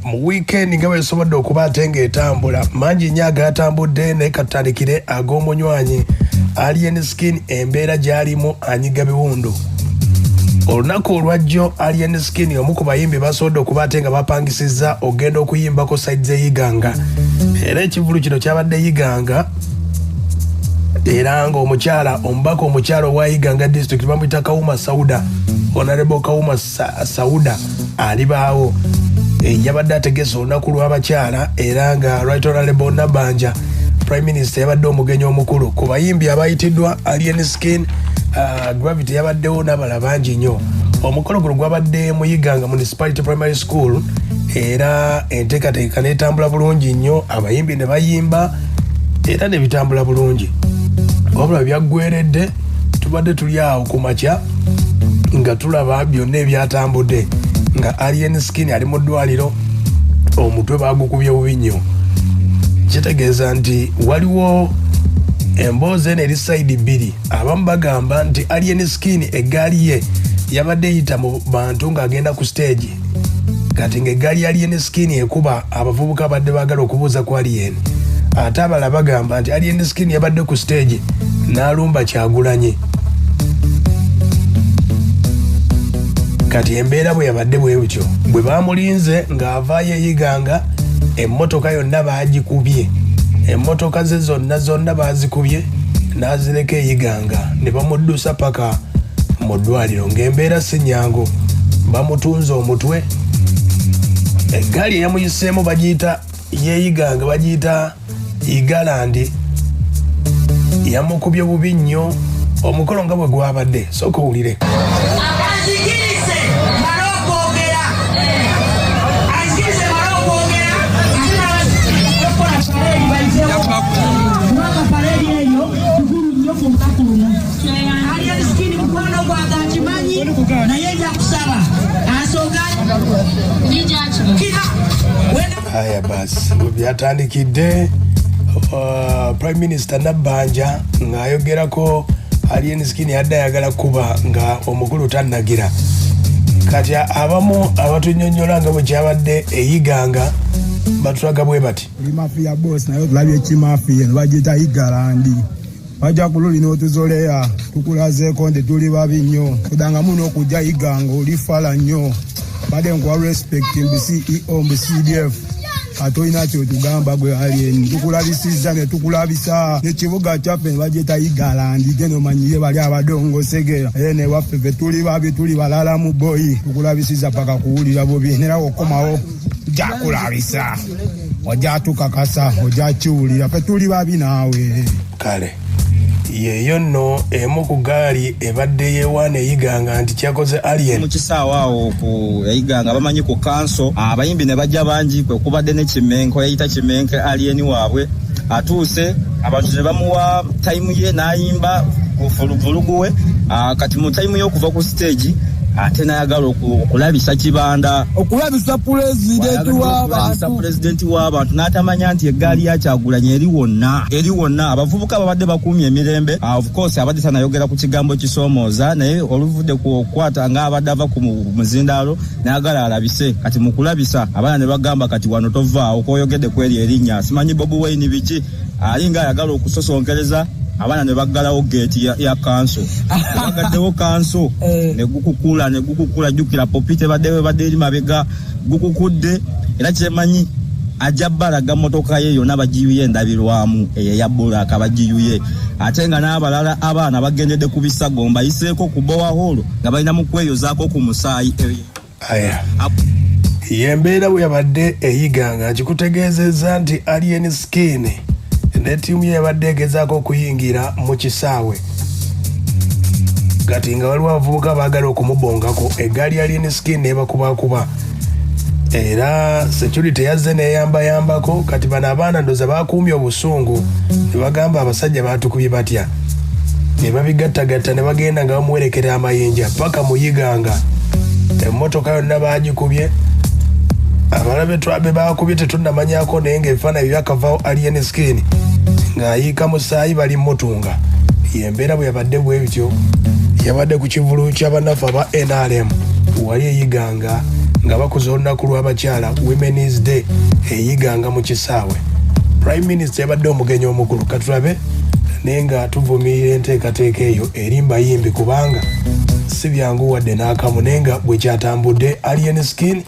Mu wiikendi nga bwesobodde okuba ate ng'etambula, mangi nnyo agatambudde, naye katutandikire ag'omunywanyi Alien Skin. Embeera gy'alimu anyiga biwundu. Olunaku olwajjo Alien Skin, omu ku bayimbi basobodde okuba ate nga bapangisizza okugenda okuyimbako side z'e Iganga, era ekivulu kino kyabadde Iganga, era ng'omukyala omubaka omukyala owa Iganga District bamuyita Kawuma Sauda, Honorable Kawuma Sauda alibaawo. Yabadde ategese olunaku lw'abakyala, era nga Right Honorable Nabanja, Prime Minister, yabadde omugenyi omukulu. Ku bayimbi abayitiddwa, Alien Skin, Gravity yabaddewo n'abalala bangi nnyo. Omukolo guno gwabadde mu Iganga Municipality Primary School, era enteekateeka n'etambula bulungi nnyo, abayimbi ne bayimba era ne bitambula bulungi. Wabula byaggweredde tubadde tuli awo ku makya nga tulaba byonna ebyatambudde nga Alien Skin ali mu ddwaliro, omutwe bagukubye bubi nnyo. Kitegeeza nti waliwo emboozi eno eri side bbiri. Abamu bagamba nti Alien Skin eggaali ye yabadde eyita mu bantu ng'agenda ku stage, kati ng'eggaali ya Alien Skin ekuba abavubuka abadde baagala okubuuza ku Alien. Ate abalala bagamba nti Alien Skin yabadde ku stage n'alumba Kyagulanyi. Kati embeera bwe yabadde bwe butyo, bwe bamulinze ng'avaayo e Iganga, emmotoka yonna baagikubye, emmotoka ze zonna zonna baazikubye n'azireka e Iganga ne bamuddusa paka mu ddwaliro ng'embeera si nyangu. Bamutunze omutwe. Eggaali eyamuyiseemu bagiyita y'e Iganga, bagiyita Igalandi, yamukubye bubi nnyo. Omukolo nga bwe gwabadde, sooka owulire. Anzikirize male okwogera, anzikirize male okwogera, ate n'abakola parade bayitewo, kubanga parade eyo kikulu nnyo ku lunaku luno. Alien Skin mukwano gwange akimanyi, naye nja kusaba asooka kira wenda. Aya basi, bwe byatandikidde, Prime Minister Nabbanja ng'ayogerako, Alien Skin yadde ayagala kuba nga omukulu tannagira. Kati abamu abatunyonnyola nga bwe kyabadde e Iganga batulaga bwe bati. Oli mafia boss, naye otulabye ekimafiya eno bagiyita Igalandi. Bajja ku luli n'otuzoleya, tukulazeeko nti tuli babi nnyo. Odangamu n'okujja Iganga, oli fala nnyo. Badde nkuwa respect mbu CEO, mbu CDF, ate olina kyotugamba gwe Alien. Tukulabisizza ne tukulabisa nekibuga kyaffe ne bagiyita Igalandi. Genda omanyiye bali abadongosegera naye newaffe fe tuli babi, tuli balala mu boyi. Tukulabisiza paka kuwulira bubi, nera okomawo jakulabisa, ojja tukakasa, ojja kiwulira, fe tuli babi naawe. Kale yeeyo nno emu ku gaali ebadde yeewaana e Iganga nti kyakoze Alien. Mu kisaawe awo ku e Iganga bamanyi ku kanso, abayimbi ne bajja bangi. Kwe kubadde ne Kimenke, oyayita Kimenke Alien waabwe atuuse, abantu ne bamuwa time ye n'ayimba vulugu we. Kati mu time y'okuva ku stage ate n'ayagala okulabisa Kibanda. Okulabisa pulezidenti w'abantu, pulezidenti w'abantu, n'atamanya nti eggaali ya Kyagulanyi eri wonna, eri wonna. Abavubuka babadde bakuumye emirembe. Of course abadde tanayogera ku kigambo kisoomooza, naye oluvudde ku okukwata ng'abadde ava ku muzindaalo n'ayagala alabise. Kati mu kulabisa, abaana ne bagamba, "Kati wano tovaawo koyogedde kweri erinnya, simanyi Bobi Wine biki." Ali ng'ayagala okusosonkereza abaana, ne baggalawo geeti ya kanso. Bagaddewo kanso ne gukukula, ne gukukula. Jjukira popi tebadde badde eri mabega, gukukudde. Era kyemanyi ajja balaga motoka ye yonna bagiyuye, endabirwamu eyo eya black bagiyuye. Ate nga n'abalala abaana bagendedde ku bisago, mbayiseeko ku borehole nga balina mu kweyozaako ku musaayi. Aya, yembeera bwe yabadde e Iganga. Nkikutegeezezza nti Alien Skin ne ttiimu ye yabadde egezaako okuyingira mu kisaawe, kati nga waliwo abavubuka baagala okumubongako, eggaali ya Alien Skin nebakubakuba, era security yazze neyambayambako. Kati bano abaana ndoza bakuumye obusungu ne bagamba, "Abasajja batukubye batya?" Ne babigattagatta ne bagenda nga bamuwerekera amayinja paka mu Iganga. Emmotoka yonna bagikubye. Abalala be bakubye tetunnamanyako, naye ngaebifaananyi byakavaawo Alien Skin ng'ayiika musaayi, bali mutunga. Yembeera bwe yabadde bwe bityo. Yabadde ku kivulu ky'abannaffe aba NRM wali e Iganga Nga bakuza olunaku lw'abakyala, Women's Day, eyiganga mu kisaawe, Prime Minister yabadde omugenyi omukulu. Katulabe, naye nga tuvumirira enteekateeka eyo eri mbayimbi, kubanga si byangu wadde n'akamu, naye nga bwe kyatambudde. Alien Skin.